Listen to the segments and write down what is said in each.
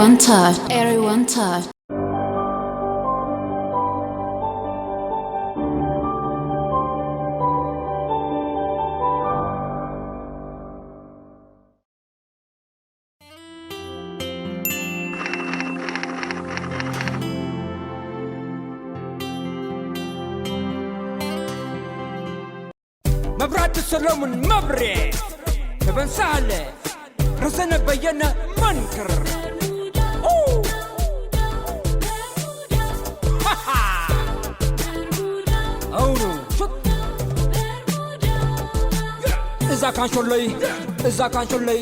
One touch, everyone touch. መብራህቲ ሰሎሙን መብሬ፣ ተበን ሳህለ፣ ረዘነ በየነ መንክር። ኡ! ሃሃ! ኣውኑ ሹት! እዛ ካንሾለይ፣ እዛ ካንሾለይ፣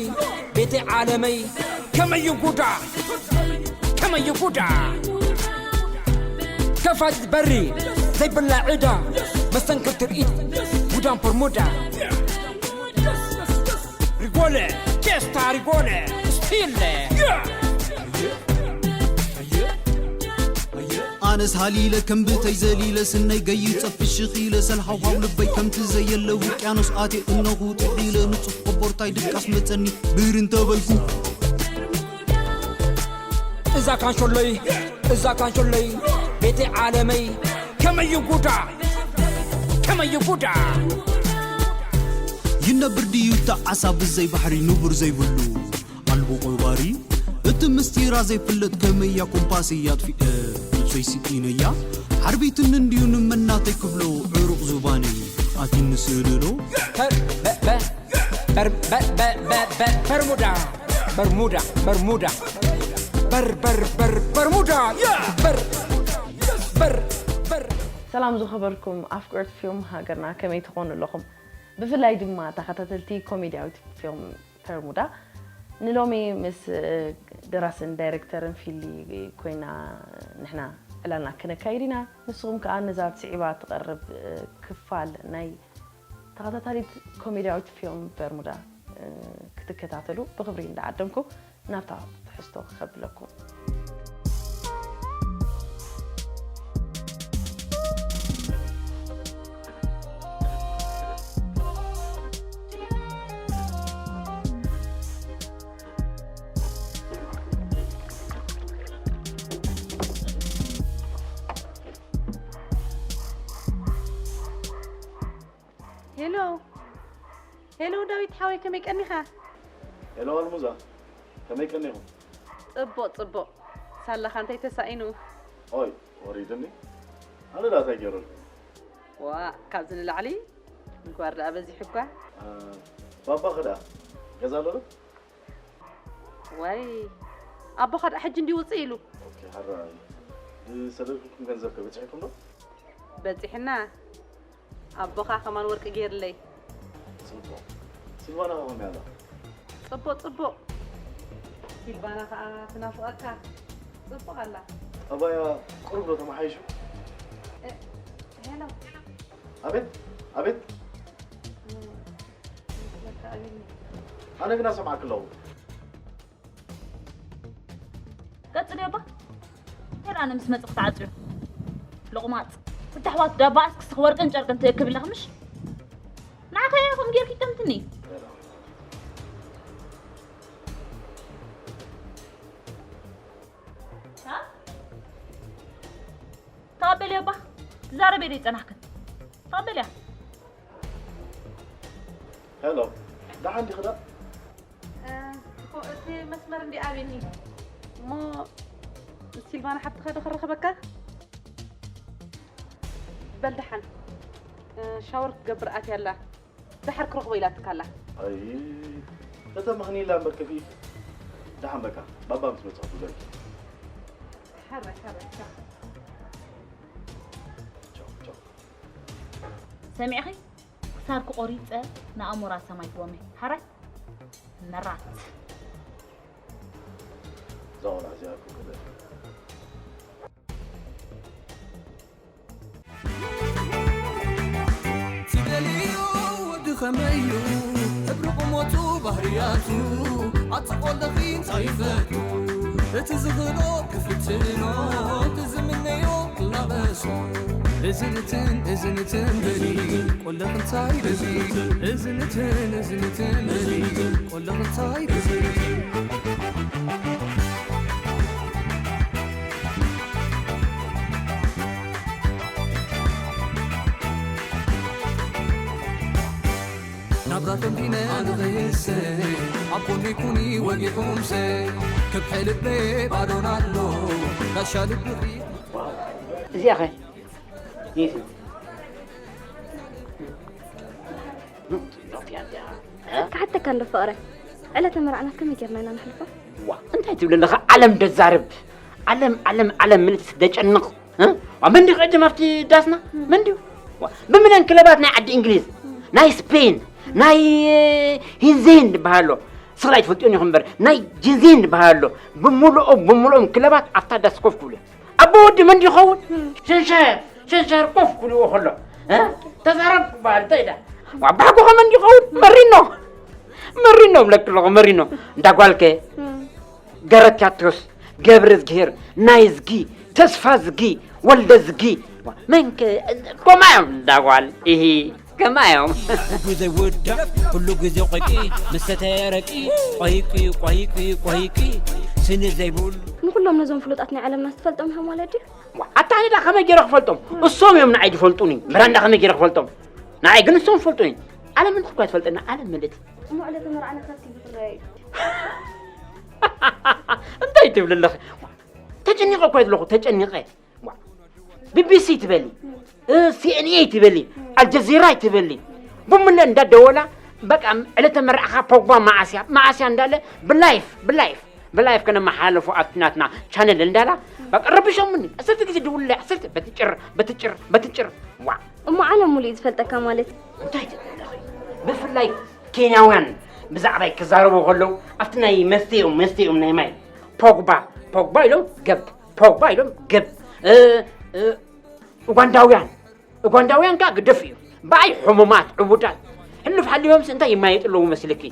ቤተይ ዓለመይ፣ ከመይ ጉዳ፣ ከመይ ጉዳ። ከፋት በሪ ዘይብላ ዕዳ፣ መስተንክር ትርኢት፣ ጉዳም ፎርሙዳ። ሪጎለ፣ ቼስታ ሪጎለ፣ ስቲለ። ኣነስ ሃሊለ ከም ብተይ ዘሊለ ስነይ ገይጸ ፍሽኽ ኢለ ሰልሃውሃው ልበይ ከምቲ ዘየለ ውቅያኖስ ኣትየ እነኹ ጥሒለ ንጹፍ ቆቦርታይ ድቃስ መጸኒ ብር እንተበልኩ እዛ ካንሾለይ፣ እዛ ካንሾለይ፣ ቤተይ ዓለመይ፣ ከመይ ጉዳ፣ ከመይ ጉዳ። ይነብር ድዩ እታ ዓሳ ብዘይ ባሕሪ ንቡር ዘይብሉ ኣልቦ ቆባሪ እቲ ምስጢራ ዘይፍለጥ ከመያ ኮምፓስ እያ ኣጥፊእ ነብሰይ ስኢነያ ሓርቢትኒ እንድዩ ንመናተይ ክብሎ ዕሩቕ ዙባነይ ኣቲኒ ስእልሎ በር- በ- በ- በር- በ- በ- በ- በ- በርሙዳ በርሙዳ በርሙዳ በር በር በር በርሙዳ በር በር በር ሰላም ዝኸበርኩም ኣፍቀርቲ ፊልም ሃገርና ከመይ ትኾኑ ኣለኹም? ብፍላይ ድማ ተኸታተልቲ ኮሜድያዊት ፊልም በርሙዳ ንሎሚ ምስ ደራስን ዳይሬክተርን ፊሊ ኮይና ንሕና ዕላልና ክነካይድ ኢና። ንስኹም ከኣ ነዛ ስዒባ ትቐርብ ክፋል ናይ ተኸታታሊት ኮሜድያዊት ፊልም በርሙዳ ክትከታተሉ ብኽብሪ እንዳዓደምኩ ናብታ ትሕዝቶ ከብለኩም። ሄሎ ሄሎ፣ ዳዊት ሓወይ ከመይ ቀኒኻ? ሄሎ ኣልሙዛ፣ ከመይ ቀኒኹም? ጽቡቕ ጽቡቕ። ሳላኻ እንታይ ተሳኢኑ? ኦይ ወሪድኒ። ኣነ ዳ እንታይ ገይረልኩም? ዋ፣ ካብዚ ንላዕሊ ምግባር ደኣ በዚሑ እኳ። እ፣ ባባኸ ደኣ ገዛ ኣሎ ዶ? ዋይ፣ ኣቦኻ ደኣ ሕጂ እንዲ ውጽእ ኢሉ። ኦኬ፣ ሓራይ። ዝሰደድኩልኩም ገንዘብ ከ በጺሕኩም ዶ? በጺሕና። ኣቦኻ ከማን ወርቂ ገይርለይ። ጽቡቕ። ሲልቫና ከ ከመይ ኣላ? ጽቡቕ ጽቡቕ። ሲልቫና ከኣ ትናፍቐካ። ጽቡቕ ኣላ። ጠባያ ቁሩብ ዶ ተመሓይሹ? እ፣ ሄሎ። ኣቤት፣ ኣቤት። እ፣ መስለካ ኣቤት። ኣነ ግና ሰምዓክ ኣለኹ። ቀጽሊ ኣባ። ሄር ኣነ ምስ መጽእ ክትዓጽዩ። ሎቕማጽ። እቲ ኣሕዋት ዳባ ኣስክስኽ ወርቅን ጨርቅን ትእክብ ኣለኽ ምሽ? ንዓኸ ኢኹም ጌርኪ ጠምትኒ። ሃ? ተቐበልዮ ኣባ። ትዛረበ ዶ ይጸናሕክን? ተቐበልያ። ሄሎ፣ ደሓን ዲኺ ዳ? እ፣ እኮ እቲ መስመር እንዲ ኣበኒ እሞ፣ ሲልቫና ሓብትኻ ዶ ክረኸበካ? በል ደሓን። እ፣ ሻወር ክገብር ኣትያ ኣላ። ደሓር ክረኽቦ ኢላትካ ኣላ። ኣይ፣ እተ ምኽኒ ኢላ እምበር ከፊት። ደሓን በቃ፣ ባባ ምስ መጽእ ክብለኪ። ሓራይ፣ ሓራይ፣ ቻው። ቻው፣ ቻው። ሰሚዕኺ? ክሳርኪ ቆሪጸ ንኣሞራ ሰማይ ክቦመ። ሓራይ? መራት። እዛ ቆልዓ እዚኣ እኮ ክብለኪ። ትደልዮ ወዲ ኸመዩ እብሪ ቁሞቱ ባህርያቱ ኣቲ ቆልደኺ እንታይ ይፈቱ እቲ ዝኽእሎ ክፍትኖ እቲ ዝምነዮ ክላበሶ እዝንትን እዝንትን በሊ ቆልደኽ እንታይ በሊ እዝንትን እዝንትን በሊ ቆልደኽ እንታይ በሊ ናብራ ተንፊነ ኣነ ኸይሰ ኣብ ጎኒ ኩኒ ወጊሑምሰ ከብሐ ልበ ባዶና ኣሎ ጋሻ ልብኺ እዚኣ ኸ ይዚ ክሓተካ እንዶ ፍቕረ ዕለተ መርዓና ከመይ ጌርና ኢና ነሕልፎ? ዋ እንታይ ትብል ኣለኻ? ዓለም ደዛርብ ዓለም ዓለም ዓለም ምልስ ደጨንቕ እ? ዋ፣ መን ድዩ ቅድም ኣብቲ ዳስና መን ድዩ? ዋ፣ ብምለን ክለባት ናይ ዓዲ እንግሊዝ ናይ ስፔን ናይ ሂንዜን ዝበሃሎ ስኽላይ ትፈልጥዮን ኢኹም እምበር ናይ ጅንዜን ዝበሃሎ ብምልኦም ብምልኦም ክለባት ኣብታ ዳስ ኮፍ ክብሉ እዮም። ኣቦ ወዲ መን ድዩ ይኸውን? ሸንሸር ሸንሸር ኮፍ ክብልዎ ከሎ እ? ተዛረብ ክበሃል እንታይ ኢዳ? ዋ፣ ኣባሕጎ ከመን ድዩ ይኸውን? መሪኖ መሪኖ ብለክ ኣለኹ መሪኖ እንዳ ጓልከ ገረቲያቶስ ገብረ ዝግሄር ናይ ዝጊ ተስፋ ዝጊ ወልደ ዝጊ መንከ ከማ እዮም እንዳጓል ኢሂ ከማ እዮም ግዜ ውዳእ ኩሉ ግዜ ቆይቂ ምስ ሰተየ ረቂ ቆይቂ ቆይቂ ቆይቂ ስኒ ዘይብሉ ንኩሎም ነዞም ፍሉጣት ናይ ዓለምና ትፈልጦም ኢኻ ማለት ድዩ? ኣታ ኣነ ዳ ከመይ ገይረ ክፈልጦም እሶም እዮም ንዓይ ዝፈልጡኒ ምራንዳ ከመይ ገይረ ክፈልጦም ንዓይ ግን እሶም ይፈልጡኒ ዓለም እንድሕኳ ትፈልጠና ዓለም ምልእቲ እሞ ዕለተ መርዓና ካብ ቲቪ ክረኣዩ እንታይ ትብል ኣለኺ ተጨኒቐ እኳ ኣለኹ ተጨኒቐ ቢቢሲ ትበሊ ሲኤንኤ ትበሊ ኣልጀዚራ ትበሊ ብምለ እንዳደወላ በቃ ዕለተ መርዓኻ ፖግባ መዓስያ መዓስያ እንዳለ ብላይፍ ብላይፍ ብላይፍ ከነመሓላለፎ ኣብቲ ናትና ቻነል እንዳላ በቃ ረብሾምኒ ዕሰርተ ግዜ ድውለ ዕሰርተ በትጭር በትጭር በትጭር ዋ እሞ ዓለም ሙሉእ እዩ ዝፈልጠካ ማለት እዩ እንታይ ትብለኺ ብፍላይ ኬንያውያን ብዛዕባይ ክዛረቡ ከለዉ ኣብቲ ናይ መስተዮም መስተዮም ናይ ማይ ፖግባ ፖግባ ኢሎም ገብ ፖግባ ኢሎም ገብ ኡጋንዳውያን ኡጋንዳውያን ከዓ ግደፍ እዩ በኣይ ሕሙማት ዕቡዳት ሕሉፍ ሓሊቦምስ እንታይ ይማየጡ ኣለዉ መስልኪ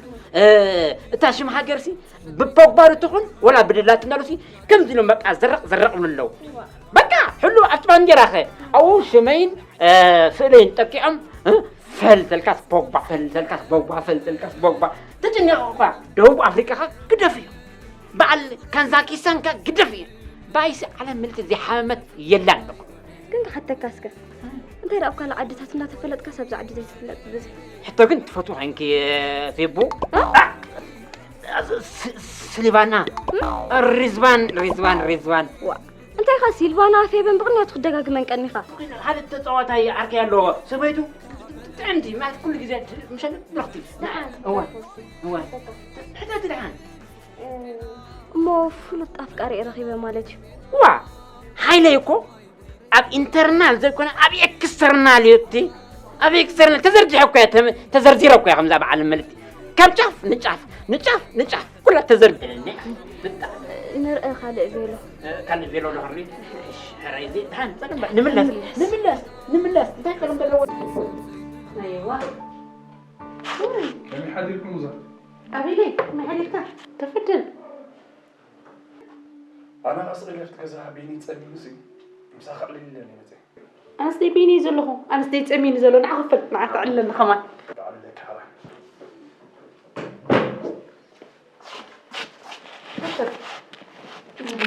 እታ ሽም ሃገርሲ ብፖግባ ዶ ትኹን ወላ ብድላት እናሉሲ ከምዚ ኢሎም በቃ ዘረቕ ዘረቕ ይብሉ ኣለዉ በቃ ሕሉፍ ኣብቲ ባንዴራ ኸ ኣብኡ ሽመይን ስእለይን ጠቂዖም ፈልተልካስ ቦግባ ፈልተልካስ ቦግባ ፈልተልካስ ቦግባ ተጨኒቐ እኳ ደቡብ ኣፍሪቃ ኸ ግደፍ እዩ በዓል ካንዛኪሳን ከ ግደፍ እዩ ባይሲ ዓለም ምልቲ ዘይሓመመት የላን ኣለኹ ግን ክሓተካ እስከ እንታይ ደኣ ኣብ ካልእ ዓድታት እንዳተፈለጥካ ሳብዚ ዓዲ ዘይትፍለጥ ብብዝሒ ሕቶ ግን ትፈትዎ ኮይንኪ ፌቡ ስሊባና ሪዝባን ሪዝባን ሪዝባን እንታይ ኻ ሲልቫና ፌበን ብቕንያቱ ክደጋግመን ቀኒኻ ሓደ ተፃዋታይ ዓርከይ ኣለዎ ሰበይቱ ጥዕምቲ ማለት ኩሉ ግዜ ምሸት ብርኽቲ እወ እወ ሕተቲ ደሓን እሞ ፍሉጥ ኣፍቃሪ ረኺበ ማለት እዩ ዋ ሓይለይ እኮ ኣብ ኢንተርናል ዘይኮነ ኣብ ኤክስተርናል እዩ እቲ ኣብ ኤክስተርናል ተዘርጊሐ እኮ ተዘርዚረ እኮ ከምዛ በዓል መልእክቲ ካብ ጫፍ ንጫፍ ንጫፍ ንጫፍ ኩላ ተዘርጊሐ ንርኢ ካልእ ቬሎ ካልእ ቬሎ ንኽሪ ሕራይ እዚ ድሓን ጸገም ንምለስ ንምለስ ንምለስ እንታይ ጸገም ዘለዎ ኣይዋ ከመይ ሓዲርኩም እዛ ኣቤለይ መሓዲርካ ተፈድል ኣነ ኸዓ ስቕ ኢለ ኣብቲ ገዛ ቤኒ ጸሚኑ ሲ ምሳኻ ዕልል ኢለ እየ መጸ ኣነስ ደይ ቤኒ ዘለኹ ኣነስ ደይ ጸሚኒ ዘሎ ንዓ ክፈል ንዓ ተዕልለኒ ኸማን ተዕልለካ ሓራ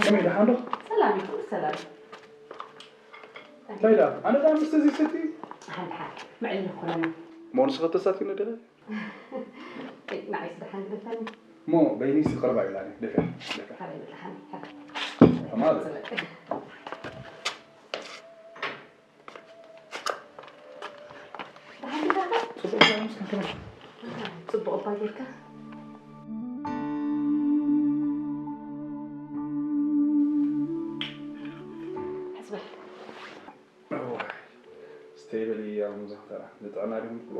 ከመይ ደሓን ዶ ሰላም ይኹን ሰላም እንታይ ደኣ ኣነ ደኣ ምስቲ እዚ ሰቲ ሓንሓ ምዕል ይኹነና ሞንስ ከተሳቲነ ደለ ንዓይስ ደሓን ግበተኒ እሞ በይነይሲ ቅርብ ኣይብላኒ ደፊኣ ደፊኣ ካበይ ብልሓኒ ተማሪ ጽቡቕ እባ ጌርካ ሕስበል ስተይ በሊ ኣብ ምዛኽተራ ንጥዕና ድም ትብሎ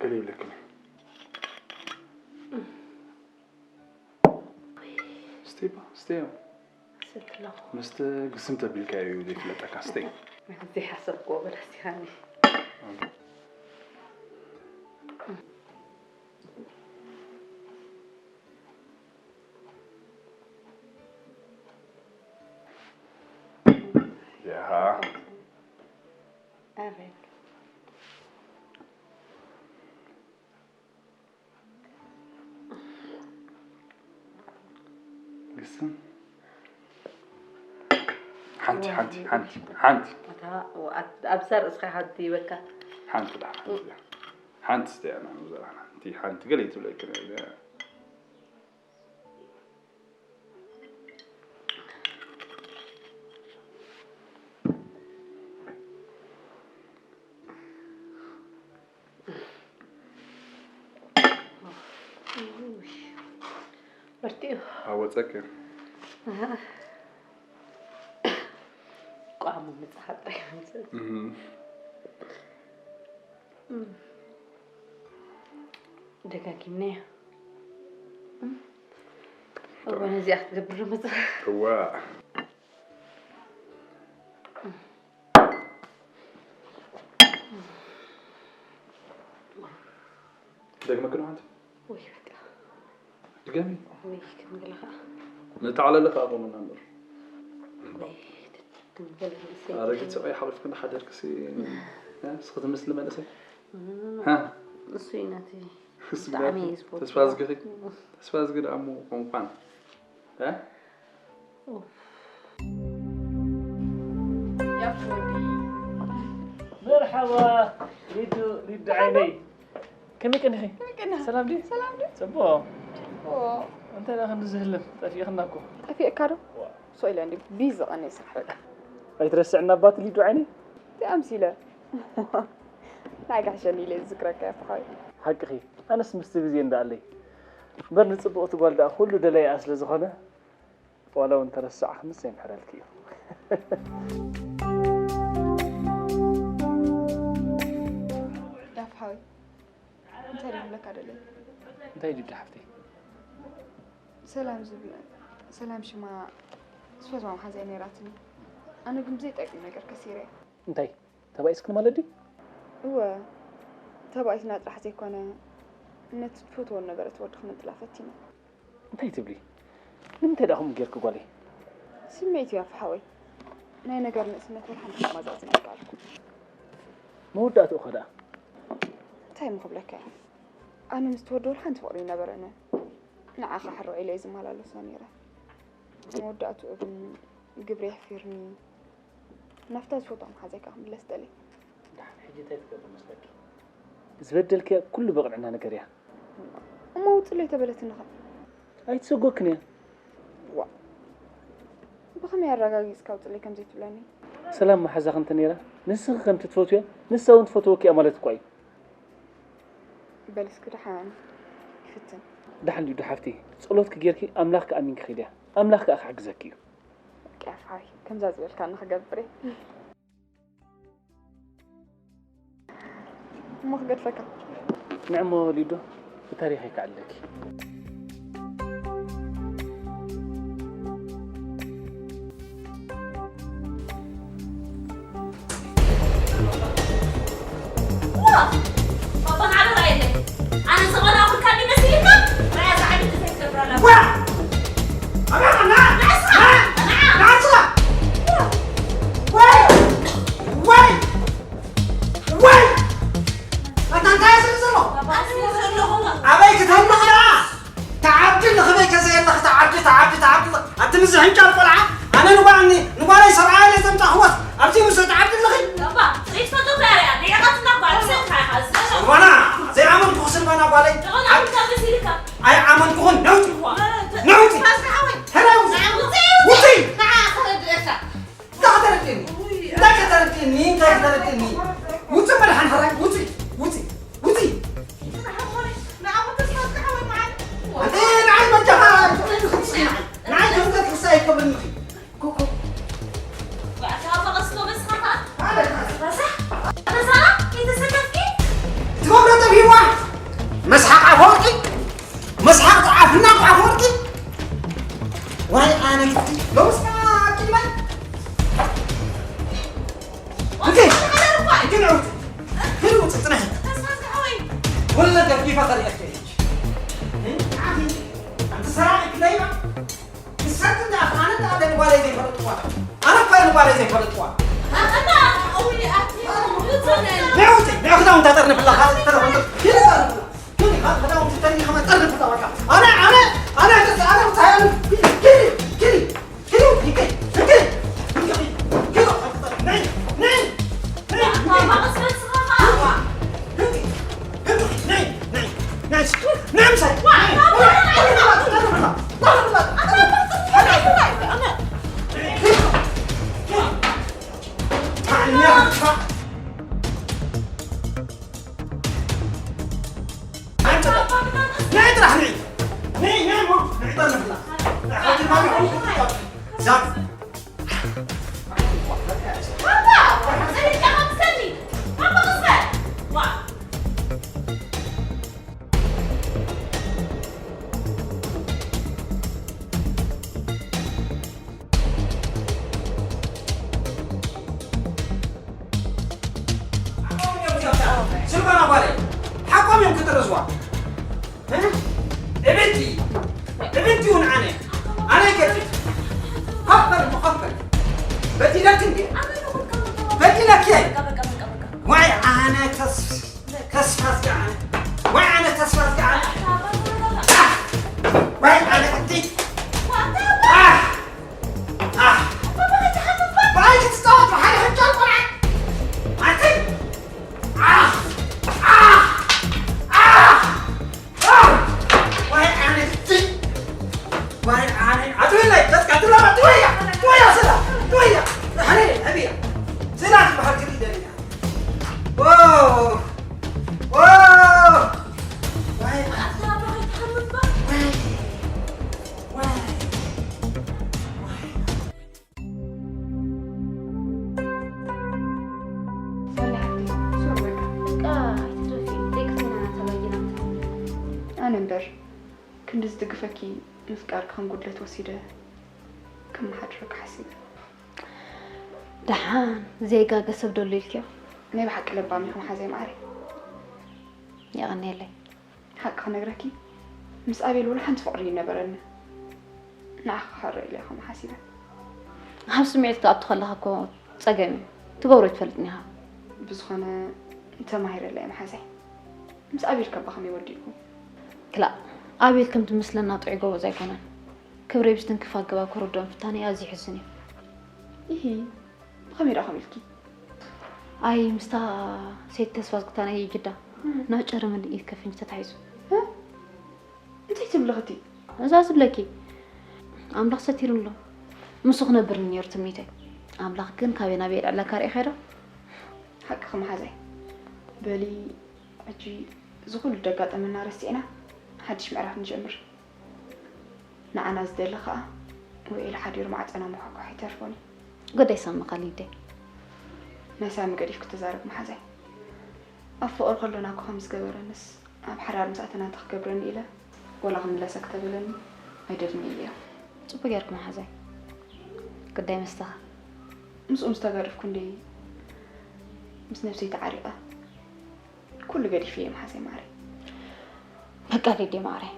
ገለ ይብለክን እዩ ስቴባ ስቴባ ስትለኹ መስተ ግስም ተቢልካዮ እዩ ዘይፍለጠካ ስቴ ዘይሓሰብክዎ በላሲኻኒ ያሃ ኣቤት ሓንቲ ሓንቲ ሓንቲ ሓንቲ ኣታ ኣብዛ ርእስኻ ሓንቲ ይበካ። ሓንቲ ዳ ሓንቲ ዳ ሓንቲ ስተያና ንዘራና እቲ ሓንቲ ገለ ይትብለኪ በርቲኡ ኣወፀክ ቋሙ ምፅሓጥ ደጋጊምናዮ እዋ ነዚኣ ክትገብር መፅእ እዋ ደግመ ክነው ሓንቲ ወይ በቃ ድገሚ ወይ ክምግለ ከዓ ነተዓለለ ከዓ ቆመና እምበር ወይ ትምገለ ንሰይ ኣረጊት ሰብኣይ ሓቂፍክን ሓደርክሲ እስኺ ትምስሊ መንእሰይ እሱ እዩ ነቲ ብጣዕሚ እዩ ዝፈቱ ተስፋ ዝግኺ ተስፋ ዝግድ ኣሞ ቆንቋን መርሓባ ሊዱ ሊዱ ዓይነይ ከመይ ቀኒኺ? ሰላም ድዩ? ሰላም ድዩ? ጽቡቕ። ኦ፣ እንታይ ደኣ ክንዲ ዝህልም ጠፊእኽና እኮ። ጠፊእካ ዶ? ሶ ኢለ እንዲ ቢዚ ቀኒ ስራሕ በቃ። ኣይትረስዕና ኣባት ሊዱ ዓይነይ። እንታይ ኣምሲለ? ናይ ጋሕሸኒ ኢለ ዝዝክረካ እያ ፍኻይ። ሓቅኺ። ኣነስ ምስቲ ግዜ እንዳኣለይ እምበር ንጽብቕቲ ጓል ደኣ ኩሉ ደለይኣ ስለ ዝኾነ ዋላ እውን ተረሳዕኽንስ የምሕረልኪ እዩ። ዳፍ ሓወይ እንታይ ደምለካ ደለይ እንታይ ጅዲ ሓፍተይ? ሰላም ዝብል ሰላም ሽማ ዝፈትዋ መሓዛይ ነይራትኒ። ኣነ ግን ብዘይጠቅም ነገር ከሲረ። እንታይ ተባኢስክን ማለት ድዩ? እወ ተባኢስና ጥራሕ ዘይኮነ ነቲ ትፈትዎ ነበረ ትወዲ ክምንጥላ ፈቲነ። እንታይ ትብሊ? ንምንታይ ደኣ ከምኡ ጌርኪ ጓለይ? ስምዒት እዩ ኣፍሓወይ። ናይ ነገር ንእስነት ወላ ሓንቲ ከማዛዝን ኣይከኣልኩ። መወዳእትኡ ኸ ደኣ? እንታይ እሞ ክብለካ እየ? ኣነ ምስ ትወዲ ወላ ሓንቲ ፍቕሪ ይነበረኒ። ንዓኻ ሕርቕ ኢለ እየ ዝመላለሶ ነይረ። መወዳእትኡ ግን ግብሪ የሕፊርኒ። ናብታ ዝፈትዋ መሓዛይ ከኣ ክምለስ ደልየ። ደሓን ሕጂ እንታይ ትገብሪ መስለኪ? ዝበደልክያ ኩሉ ብቕንዕና ንገርያ። እሞ ውፅለይ ተበለትኒ ኸ? ኣይትሰጎክን እያ። ዋእ ብኸመይ ኣረጋጊፅካ ውፅለይ ከምዘይትብለኒ? ሰላም መሓዛኺ እንተ ነይራ ንስኺ ከምቲ ትፈትውያ ንሳ እውን ትፈትወኪ እያ ማለት እኳ እዩ። በል እስኪ ደሓን ይፍትን። ደሓን ሊዱ ሓፍተይ ጸሎትኪ ጌርኪ ኣምላኽኪ ኣሚንኪ ኺድያ ኣምላኽ ከኣ ክሕግዘኪ እዩ። በቃ ፍሓወይ ከምዛ ዝበልካኒ ክገብር እየ። እሞ ክገድፈካ። ንዕሞ ሊዱ ብታሪኸይ ክዕለኪ። ወይ! ኣታ እንታይ ስለ ዘሎ? ኣበይ ክትህሉ ኽኣ? ተዓብዲ ንኽበይ ከዘየለኺ ተዓብዲ ተዓብዲ ተዓብዲ ኣቲ ምዚ ሕንጫል ቆልዓ ኣነ ንጓኒ ንጓለይ ሰብኣያ ኢለ ዘምጻእኽዎስ ኣብዚ ምስ ተዓብዲ ኣለኺ? ባባ፣ ጽሬት ፈቶ ታሪያ፣ ንዕቐትና እኳ ኣብ ሰብካ ኢኻ ዝዘለኻ። ስልባና፣ ዘይኣመንኩኺ ስልባና ጓለይ። ደኸና ኣንታ መሲልካ። ኣይኣመንኩኽን፣ ነውቲ። ነውቲ። ሕራይ ውጺ። ውጺ። ንዓ ክረድእካ። እንታይ ከተረድእኒ? እንታይ ከተረድእኒ? እንታይ ከተረድእኒ? ውጽእ መድሓን ሕራይ፣ ውጽእ፣ ውጽእ፣ ውጽእ። ኣቲ ንዓይ በጃኻ፣ ንዓይ ከምዘት ክሳ ኣይከብርኒ። ኩኩ። ረሳሕ፣ ረሳሕ፣ ረሳሕ፣ ከይተሰከፍኪ። ትገብሮ ጠፊእዋ። መስሓቕ ኣፈወርቂ፣ መስሓቕ ኣፍና ኣፈወርቂ። ዋይ ኣነ ግዲ ሎምስ ኣኪልማይ እንዴ ግን ውጥ ግን ውጥ ጽናሕ ወለ ገዲፋ ከሪአት ከይች ኣንቲ ሰራቂ ክለይባ ንሳት እንዳ ኣነ እንዳ ኣለ ንጓለይ ዘይፈለጥዋ ኣነ እኳ ንጓለይ ዘይፈለጥዋ ንውጥ ንክዳውንታ ጠርንፍላ ካልእ ተረፈ ግን ጠርንፍላ ግን ካልእ ክዳውንቲ ተሪኒ ከመ ጠርንፍላ በቃ ኣነ ኣነ ኣነ ኣነ ኣነ ዛብ ስልኳና ጓለይ ሓቆም እዮም ክጥርዝዋ። እብንቲ እብንቲ እውን ኣነ ኣነ ገጽ ኮፈል ኮፈል በዲለክ እንዴ በዲለክ ዋይ ኣነ ተስ ተስፋ ዝገዓነ ዋይ ኣነ ተስፋ ዝገዓነ ዋይ ኣነ እቲ ብዓይ ክትፃወት ብሓደ ሕጫ ቆልዓ ኣቲ ኣነ እምበር ክንዲ ዝድግፈኪ ምፍቃር ከም ጉድለት ወሲደ ከመሓድረካ ሓሲበ። ደሓን ዘይጋገ ሰብ ደሎ ኢልክዮ? ናይ ብሓቂ ለባም ኢኹም ሓዘይ ማዕረይ። የቐንየለይ። ሓቂ ክነግረኪ ምስ ኣቤል ወላ ሓንቲ ፍቕሪ ይነበረኒ። ንዓኺ ክኸርእ ኢለ ከም ሓሲበ። ኣብ ስምዒት ክትኣቱ ከለኻ እኮ ጸገም እዩ። ትገብሮ ኣይትፈልጥን ኢኻ። ብዝኾነ ተማሂረላ እየ መሓዛይ። ምስ ኣቤል ከባ ከመይ ወዲእኩም? ክላእ ኣቤል ከምቲ ምስለና ጥዑይ ጎበዝ ኣይኮነን። ክብረይ ብስትንክፍ ኣገባብ ክርድኦ ምፍታነይ ኣዝዩ ይሕዝን እዩ። ኢሂ፣ ብኸመይ ደኣ ከምኡ ኢልኪ? ኣይ ምስታ ሰይቲ ተስፋ ዝግታነይ ጅዳ ናብ ጨረመን ኢድ ከፍንጅ ተታሒዙ። እንታይ ትብሊ ኽቲ? እዛ ዝብለኪ ኣምላኽ ሰቲሩኒ ኣሎ። ምስኡ ክነብር ነይሩ ትምኒተይ። ኣምላኽ ግን ካበይ ናበይ የልዕለካ ርኢኺ ዶ? ሓቅኺ መሓዛይ። በሊ ሕጂ እዚ ኩሉ ደጋጠመና ረሲዕና ሓድሽ ምዕራፍ ንጀምር። ንዓና ዝደሊ ኸኣ ውዒሉ ሓዲሩ ማዕጸና ምዃሕኳሕ ኣይተርፎን እዩ። ጉዳይ ሳሚ ኻሊደይ። ናይ ሳሚ ገዲፍኪ ተዛረቢ መሓዛይ። ኣብ ፍቕሪ ከሎና እኮ ከም ዝገበረንስ ኣብ ሓዳር ምስ ኣተና እንታይ ክገብረኒ ኢለ ወላ ክምለሰ ክተብለኒ ኣይደልን እየ። ጽቡቕ ጌርኪ መሓዛይ። ጉዳይ መስተኻ። ምስኡ ምስ ተጋደፍኩ እንድየ ምስ ነብሰይ ተዓሪቐ። ኩሉ ገዲፈ እየ መሓዛይ ማዓረይ። በቃ ሊዲ ማዓረይ፣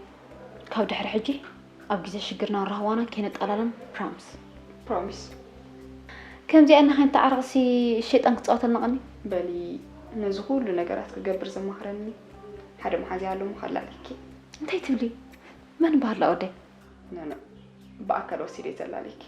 ካብ ድሕሪ ሕጂ ኣብ ግዜ ሽግርናን ራህዋናን ከይነጠላለን ፕራምስ። ፕሮሚስ። ከምዚኣ እና ከይንተዓረቕሲ ሸይጣን ክጻወተልና ቀኒ። በሊ ነዚ ኩሉ ነገራት ክገብር ዘማኽረኒ ሓደ መሓዛይ ኣሎ እሞ ከላልየኪ። እንታይ ትብሊ? መን በሃላ ወደይ? ኖ ኖ፣ ብኣካል ወሲደ እየ ዘላልየኪ።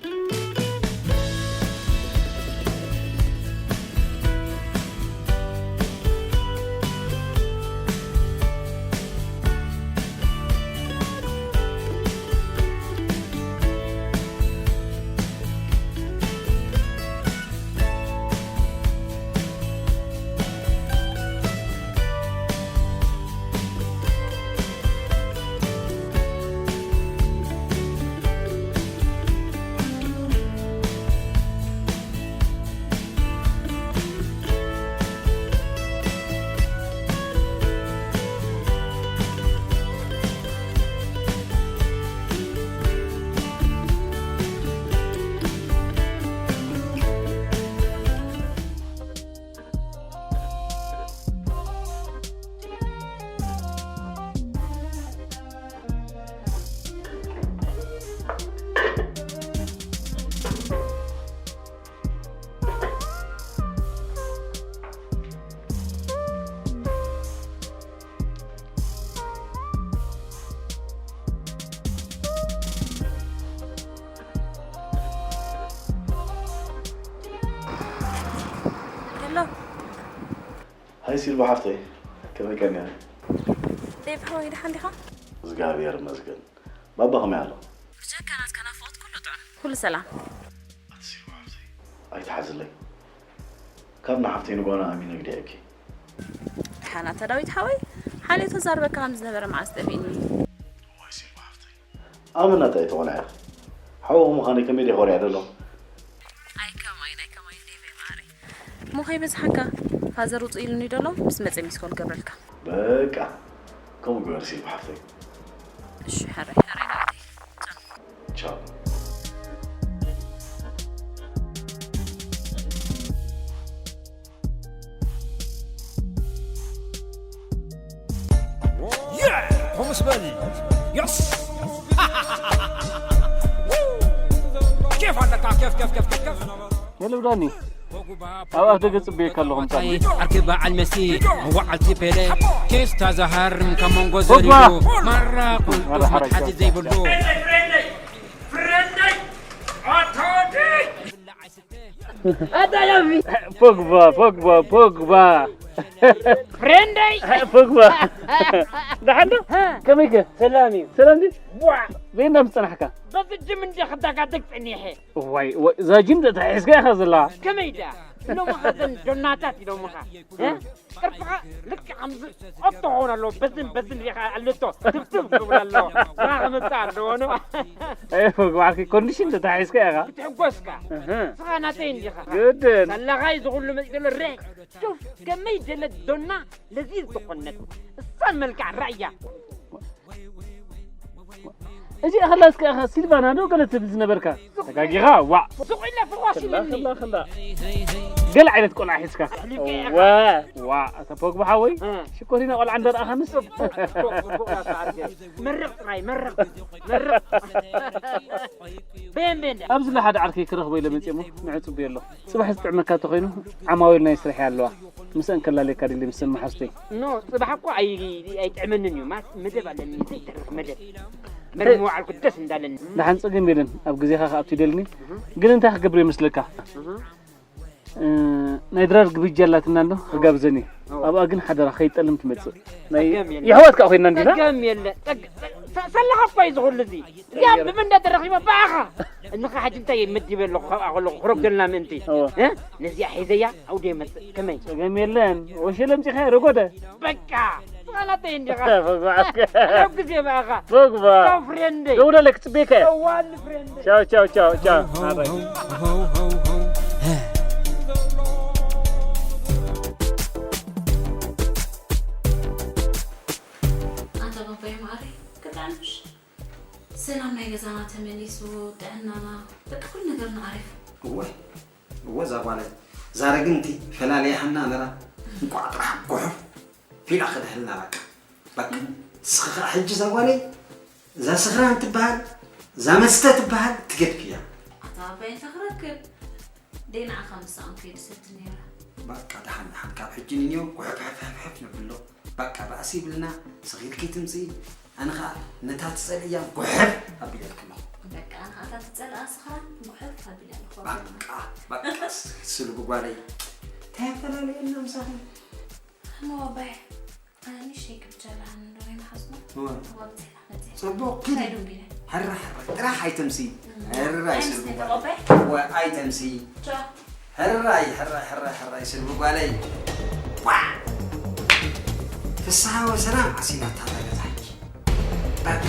ሄሎ። ሃይ ሲልባ ሓፍተይ፣ ከመይ ቀኒኺ? ዴቭ ሓወይ፣ ደሓን ዲኻ? እግዚኣብሔር ይመስገን። ባባ ከመይ ኣሎ? ብጀካ ናትካ ናፍቖት ኩሉ ጥዑም። ኩሉ ሰላም። ኣቲ ሲልባ ሓፍተይ፣ ኣይትሓዝለይ። ካብ ንሓፍተይ ንጓና ኣሚነ ግዲዐኪ። ደሓን ኣታ ዳዊት ሓወይ፣ ሓልዮት ተዛርበካ ከም ዝነበረ መዓስ ጠፊእኒ? እዋይ ሲልባ ሓፍተይ፣ ኣመና እንታይ ትኾና ኢኺ? ሓውኺ ምዃነይ ከመይ ደይ ኮሪዐ ደሎ? ኣይ ከማይ ናይ ከማይ ዴቨ ማሪ እሞ ከይበዝሓካ ፋዘር ውፅእ ኢሉኒ ደሎ ምስ መፀ ሚስኮል ገብረልካ። በቃ ከምኡ ግበር ሲልኩ ሓፍተይ። እሺ ሕራይ ሕራይ ናተይ። ቻው። Yeah! Thomas Bell. Yes! كيف عندك؟ كيف كيف كيف كيف كيف؟ የለው ዳኒ፣ ኣብ ኣፍ ደገ ጽበየካ ኣለኹ። ምጻኒ። ዓርኪ በዓል መሲ መዋዕልቲ ፔሌ ቴስታ ዝሃርም ካብ መንጎ ዘሪቡ ማራኹን ጡፍ መትሓዚ ዘይብሉ ፖግባ ፖግባ ፖግባ ፍሬንደይ ፖግባ ደሓን ዶ? ከመይከ? ሰላም እዩ። ሰላም ዲ? ቧ በይና ምስ ጸናሕካ? በዚ ጅም እንደ ክዳጋደግ ጸኒሐ። ዋይ ዋይ፣ እዛ ጅም ተታሒዝካ ኢኻ ዘላ። ከመይ ዳ? ኢሎምኻ ዘን ዶናታት ኢሎምኻ። እ? ቅርጽኻ ልክዕ ከምዚ ቆጦ ክኸውን ኣለዎ። በዝን በዝን ሪኻ ኣለቶ ትብትብ ክብል ኣለዎ። ስራ ክመጽእ ኣለዎ ነው። ኣይ ፎግባዕኪ ኮንዲሽን ተታሒዝካ ኢኻ። ክትሕጎስካ እህ። ስኻ ናተይ እንዲኻ። ግድን። ሰላኻይ ዝኹሉ መጺእ ዘሎ ሬ ሹፍ ከመይ ደለት ዶና ለዚ ዝኾነት እሳን መልክዕ ራእያ። እዚ ኣኸላ እስከ ኢኻ ሲልቫና ዶ ገለ ትብል ዝነበርካ? ተጋጊኻ ዋዕ። ሱቕ ኢለ ፍቑስ ከላ ኢልኒ። ከላ ከላ። ገለ ዓይነት ቆልዓ ሒዝካ። ኣሕሊፍካ ኢኻ። ዋ ዋ፣ ኣታ ፖግባ ሓወይ እ። ሽኮሪና ቆልዓ እንደረኣኻንስ። ጽቡቕ፣ ጽቡቕ፣ ጽቡቕ፣ ጽቡቕ፣ ጽቡቕ፣ መርቕ ጥራይ፣ መርቕ፣ መርቕ። ቤን፣ ቤን። ኣብዚ ለ ሓደ ዓርከይ ክረኽቦ ኢለ መፅየ እሞ ንዑ ፅቡየ ኣሎ። ፅባሕ ዝጥዕመካ እንተኾይኑ ዓማዊል ናይ ስራሕ ኣለዋ። ምስአን ከላለየካ ድሊ ምስን መሓዝተይ። ኖ፣ ጽባሕ እኮ ኣይ-፣ ኣይጥዕመንን እዩ። ማለት መደብ ኣለኒ፣ ዘይተርፍ መደብ። መደብ መዋዕልኩ ደስ እንዳለኒ። ደሓን ጸገም የለን፣ ኣብ ግዜኻ ክኣቱ ይደልኒ። ግን እንታይ ክገብር ይመስለካ? እ፣ ናይ ድራር ግብጃ ኣላትና እንዶ ክጋብዘን እዩ። ኣብኣ ግን ሓደራ ከይጠልም ትመጽእ። ናይ ጸገም የለን። የሕዋት ከኣ ኮይንና እንዲና። ጸገም የለ። ጸግ-፣ ጸ-፣ ሰላኻ እኮ እዩ ዝኹሉ እዚ። እዚኣ ብምንዳ ተረኺባ ብኣኻ። እንኻ ሕጂ እንታይ መዲበ ኣለኹ፣ ካብኣ ከለኹ ክረጉደልና ምእንቲ። እወ። እ? ነዚኣ ሒዘያ፣ ኣብኡ ደይመጽእ። ከመይ? ጸገም የለን። ወሸለ ኣምጺኻ ረጎደ። በቃ። ስኻ ናተይ እንዲኻ። ፎግባዕከ። ሕራይ ግዜ ብኣኻ። ፎግባ። ቻው ፍሬንደይ። ደውለለይ ክጽበየካ እየ። እዋን ፍሬንደይ። ቻው፣ ቻው፣ ቻው፣ ቻው። ኣረይ። ኣንታ ባባይ ማዕረይ፣ ከጣዕምሽ። ሰላም ናይ ገዛና ተመሊሱ፣ ጥዕናና፣ በቃ ኩሉ ነገርና ኣሪፉ። እወ እወ፣ እዛ ጓለይ ዛረ ግን እቲ ፈላልያ ሃና ነራ እንቋዕ ጥራሕ ጉሑፍ ፊላ ክድህልና በቃ። በቃ ንስኺ ኸዓ ሕጂ እዛ ጓለይ እዛ ስኽራን ትበሃል እዛ መስተ ትበሃል ትገድፍያ። ኣታ ኣባይ እንታይ ክረክብ? ደይ ንዓኻ ምስ ሰኣንኩ እየ ድሰቲ ነይረ። በቃ ደሓን ደሓን ካብ ሕጂ ንንዮ ጉሕፍ ሕፍ ሕፍ ሕፍ ነብሎ። በቃ ባእሲ ይብልና ስኺልኪ ትምፅኢ ኣነ ኸዓ ነታ ትፀልእያ ጉሕፍ ኣቢለልክሞ። በቃ ኣነ ኸዓ እታ ትፀልኣ ስኽራን ጉሕፍ ኣቢለልኩ። በቃ በቃ ስልቢ ጓለይ እንታይ ኣፈላለየና ምሳኺ? እሞ ኣባይ ኣነ ንእሽተይ ክብቻ ኣለሃኒ እንዶ ናይ መሓዝኩ። እወ። እዋ ብፅሕና መፅእ። ፅቡቕ ኪዲ። እንታይ ደንጉየ? ሕራ ሕራ ጥራሕ ኣይተምሲ። ሕራይ ኣይምስ ስልቢ ነገር ጓለይ። ኣባይ? ወ ኣይተምሲ። ቻው። ሕራይ ሕራይ ሕራይ ሕራይ ስልቢ ጓለይ። ዋ! ፍስሓ ወሰላም ኣሲናታ እዛ ገዛ ሕጂ። በቃ።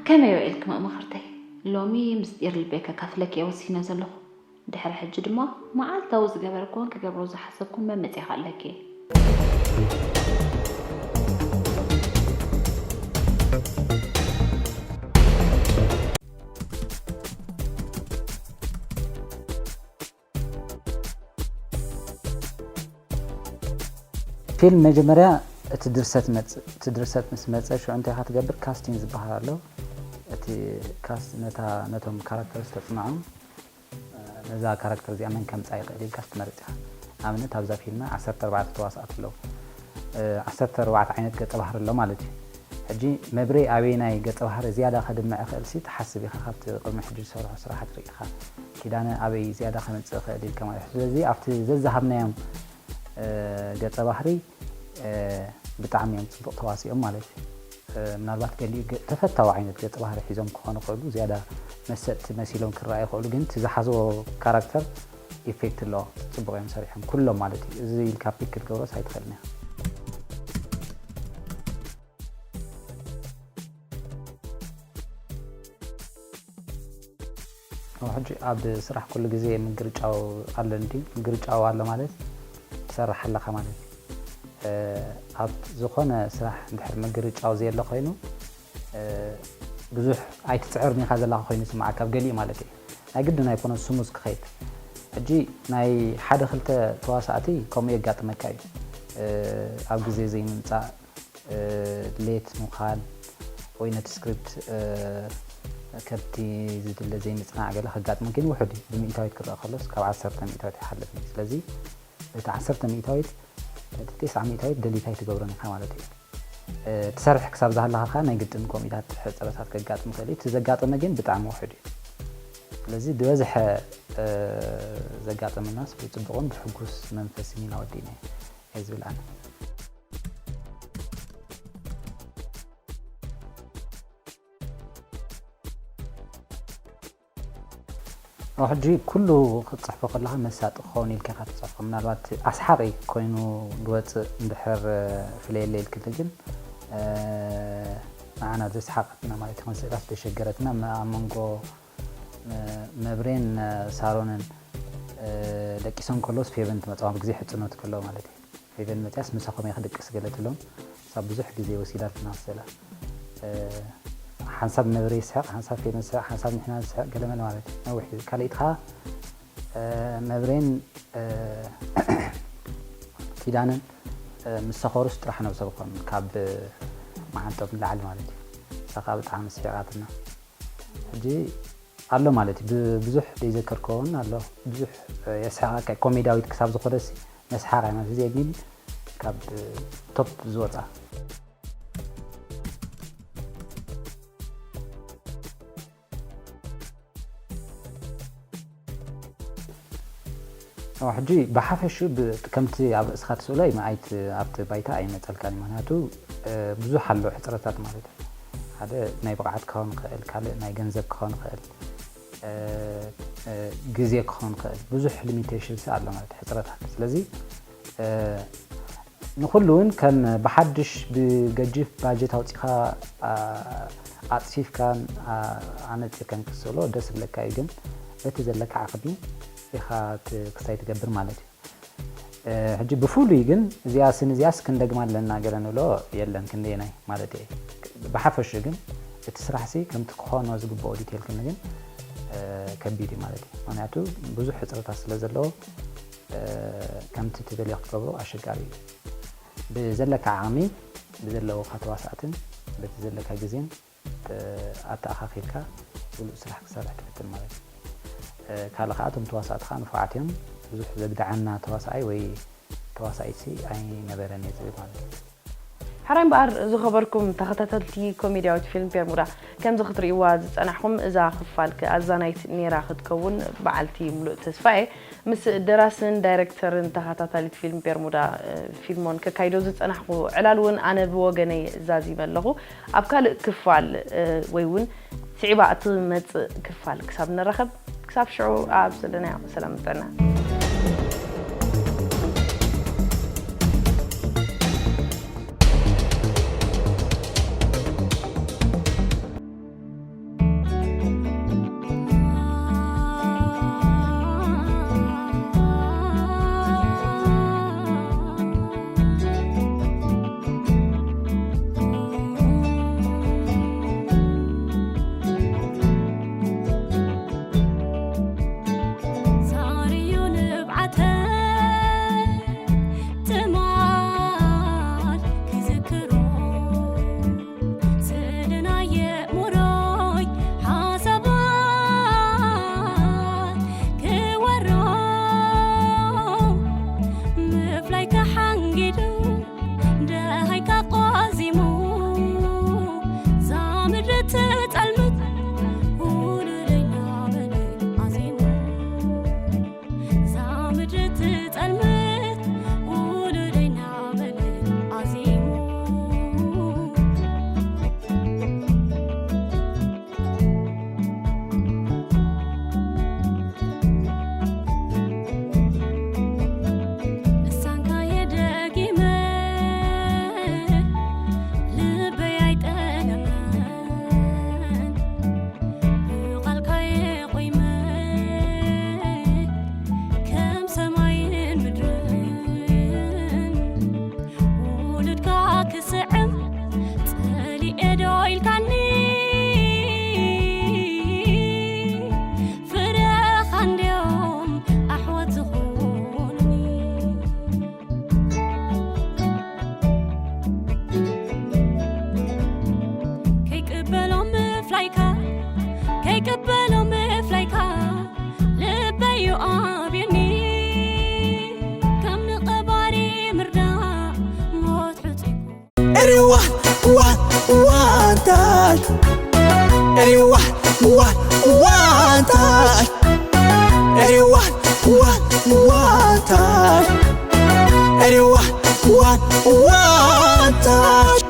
ከመይ ውዒልክማ መኽርተይ? ሎሚ ምስጢር ልበይ ከካፍለኪ እየ ወሲነ ዘለኹ። ድሕሪ ሕጂ ድማ መዓልታዊ ዝገበርክዎን ክገብሮ ዝሓሰብኩን መመጽያ ከኣለኪ እየ። ፊልም መጀመርያ እቲ ድርሰት መጽእ፣ እቲ ድርሰት ምስ መጸ ሽዑ እንታይ ኢኻ ትገብር? ካስቲንግ ዝበሃል ኣሎ። እቲ ካስት ነታ ነቶም ካራክተርስ ተጽንዖም፣ ነዛ ካራክተር እዚኣ መን ከምጻ ይኽእል ኢልካስ ትመርጽ ኢኻ። ንኣብነት ኣብዛ ፊልም ዓሰርተ ኣርባዕተ ተዋሳእቲ ኣለዉ። ዓሰርተ ኣርባዕተ ዓይነት ገጸ ባህሪ ኣሎ ማለት እዩ። ሕጂ መብሬ ኣበየናይ ገጸ ባህሪ ዝያዳ ከድምዕ ይኽእል ሲ ትሓስብ ኢኻ፣ ካብቲ ቅድሚ ሕጂ ዝሰርሖ ስራሓት ርኢኻ ኪዳነ ኣበይ ዝያዳ ከምጽእ ይኽእል ኢልካ ማለት እዩ። ስለዚ ኣብቲ ዘዛሃብናዮም ገጸ ባህሪ ብጣዕሚ እዮም ጽቡቕ ተዋሲኦም ማለት እዩ። ምናልባት ገሊኡ ተፈታዊ ዓይነት ገጸ ባህሪ ሒዞም ክኾኑ ይኽእሉ፣ ዝያዳ መሰጥቲ መሲሎም ክረኣዩ ይኽእሉ፣ ግን እቲ ዝሓዝዎ ካራክተር ኢፌክት ኣለዎ። ጽቡቕ እዮም ሰሪሖም ኩሎም ማለት እዩ። እዚ ኢልካ ፒክ ክትገብሮስ ኣይትኽእልን ኢኻ። ሕጂ ኣብ ስራሕ ኩሉ ግዜ ምግርጫው ኣሎ እንዲ ምግርጫው ኣሎ ማለት ትሰርሕ ኣለኻ ማለት እዩ። ኣብ ዝኾነ ስራሕ እንድሕር ምግርጫው ዘየሎ ኮይኑ ብዙሕ ኣይትፅዕርን ኢኻ ዘለኻ ኮይኑ ስምዓካ ኣብ ገሊኡ ማለት እዩ። ናይ ግድን ኣይኮነን ስሙዝ ክኸይድ። ሕጂ ናይ ሓደ ክልተ ተዋሳእቲ ከምኡ የጋጥመካ እዩ። ኣብ ግዜ ዘይምምፃእ፣ ሌት ምዃን ወይ ነቲ ስክሪፕት ከብቲ ዝድለ ዘይምፅናዕ ገለ ከጋጥመ ግን ውሑድ እዩ። ብሚእታዊት ክረአ ከሎስ ካብ ዓሰርተ ሚእታዊት ይሓልፍ እዩ። ስለዚ እቲ ዓሰርተ ሚእታዊት እቲ ቴስዓ ሚእታዊት ደሊታ ኣይትገብሮን ኢኻ ማለት እዩ። ትሰርሕ ክሳብ ዝሃለኻ ከዓ ናይ ግድን ኮሚታት ሕፅረታት ከጋጥም ይኽእል እዩ። እቲ ዘጋጠመ ግን ብጣዕሚ ውሑድ እዩ። ስለዚ ዝበዝሐ ዘጋጠመናስ ብፅቡቕን ብሕጉስ መንፈስን ኢና ወዲእና እየ ዝብል ኣነ። ሕጂ ኩሉ ክትፅሕፎ ከለካ መሳጢ ክኸውን ኢልካ ኢካ ትፅሕፎ። ምናልባት ኣስሓቂ ኮይኑ ዝወፅእ እንድሕር ፍለየለ ኢልክሊ ግን ንዓና ዘስሓቀትና ማለት ይኮን ስእላት ዘሸገረትና ኣብ መንጎ መብሬን ሳሮንን ደቂሶም ከለውስ ፌቨን ትመፅኦም ኣብ ግዜ ሕፅኖት ከለዉ ማለት እዩ። ፌቨን መፅያስ ምሳኹም እየ ክድቅስ ገለ ትብሎም። እሳ ብዙሕ ግዜ ወሲዳትና መሰላ ሓንሳብ መብሬ ይስሕቕ ሓንሳብ ፌቨን ይስሕቕ ሓንሳብ ንሕና ንስሕቕ ገለመለ ማለት እዩ። ነዊሕ ካልኢት ከዓ መብሬን ኪዳንን ምስ ሰኸሩስ ጥራሕ ነብሰ ብኾን ካብ መዓንጦም ንላዕሊ ማለት እዩ። እሳ ከዓ ብጣዕሚ ስሒቓትና። ሕጂ ኣሎ ማለት እዩ። ብዙሕ ዘይዘከርክዎ እውን ኣሎ። ብዙሕ የስሕቐካ ኮሜዳዊት ክሳብ ዝኾነሲ መስሓቕ ኣይመስል ግን ካብ ቶፕ ዝወፃ ሕጂ ብሓፈሹ ከምቲ ኣብ ርእስኻ ትስእሎ ኣይት ኣብቲ ባይታ ኣይመፀልካን ምክንያቱ ብዙሕ ኣሎ ሕፅረታት ማለት እዩ። ሓደ ናይ ብቕዓት ክኸውን ይኽእል፣ ካልእ ናይ ገንዘብ ክኸውን ይኽእል፣ ግዜ ክኸውን ይኽእል፣ ብዙሕ ሊሚቴሽንስ ኣሎ ማለት ሕፅረታት። ስለዚ ንኹሉ እውን ከም ብሓድሽ ብገጅፍ ባጀት ኣውፂኻ ኣፅፊፍካን ኣነፂርካን ክትስእሎ ደስ ዝብለካ እዩ። ግን በቲ ዘለካ ዓቕሚ ኢኻ ክስታይ ትገብር ማለት እዩ። ሕጂ ብፍሉይ ግን እዚኣስን እዚኣስ ክንደግማ ኣለና ገለ ንብሎ የለን ክንደየናይ ማለት እየ። ብሓፈሹ ግን እቲ ስራሕሲ ከምቲ ክኾኖ ዝግብኦ ዲቴል ክንግን ከቢድ እዩ ማለት እዩ። ምክንያቱ ብዙሕ ሕፅረታት ስለ ዘለዎ ከምቲ ትደልዮ ክትገብሮ ኣሸጋሪ እዩ። ብዘለካ ዓቕሚ ብዘለውካ ተዋሳእትን በቲ ዘለካ ግዜን ኣተኣኻኺልካ ብሉፅ ስራሕ ክሰርሕ ትፍትን ማለት እዩ። ካልእ ከዓ እቶም ተዋሳእቲ ከዓ ንፉዓት እዮም። ብዙሕ ዘግድዓና ተዋሳኣይ ወይ ተዋሳኢት ኣይነበረን እየ ዝብል ማለት እዩ። ሕራይ እምበኣር ዝኸበርኩም ተኸታተልቲ ኮሜድያዊት ፊልም ፔርሙዳ ከምዚ ክትርእይዋ ዝጸናሕኹም እዛ ክፋል ኣዛናይት ኔራ ክትከውን በዓልቲ ምሉእ ተስፋ እየ። ምስ ደራስን ዳይረክተርን ተኸታታሊት ፊልም ፔርሙዳ ፊልሞን ከካይዶ ዝጸናሕኹ ዕላል እውን ኣነ ብወገነይ ዛዚመ ኣለኹ። ኣብ ካልእ ክፋል ወይ እውን ስዒባ እትመጽእ ክፋል ክሳብ ንራኸብ ክሳብ ሽዑ ኣብ ዘለናዮ ሰላም ጥዕና። ትጸልምት ውሉደይ እናበለ ኣዜሙ። እዛ ምድሪ ትጸልምት ውሉደይ እናበለ ኣዜሙ። ንሳንካ የደጊመ ልበይ ኣይጠለመን፣ ብቓልካ የቑመ ከም ሰማይን ምድርን። ውሉድካ ክስዕም ጸሊኤ ዶ ኢልካኒ፣ ፍረኻ እንድዮም ኣሕዋት ዝኾኑኒ። ከይቅበሎ ምፍላይካ፣ ከይቅበሎ ምፍላይካ፣ ልበይ እዩ ኣብዩኒ። ከም ንቐባሪ ምርዳእ ሞት ሕጹይ። Everyone, one, one touch. Everyone, one, one touch. Everyone, one, one touch. Everyone, one, one touch.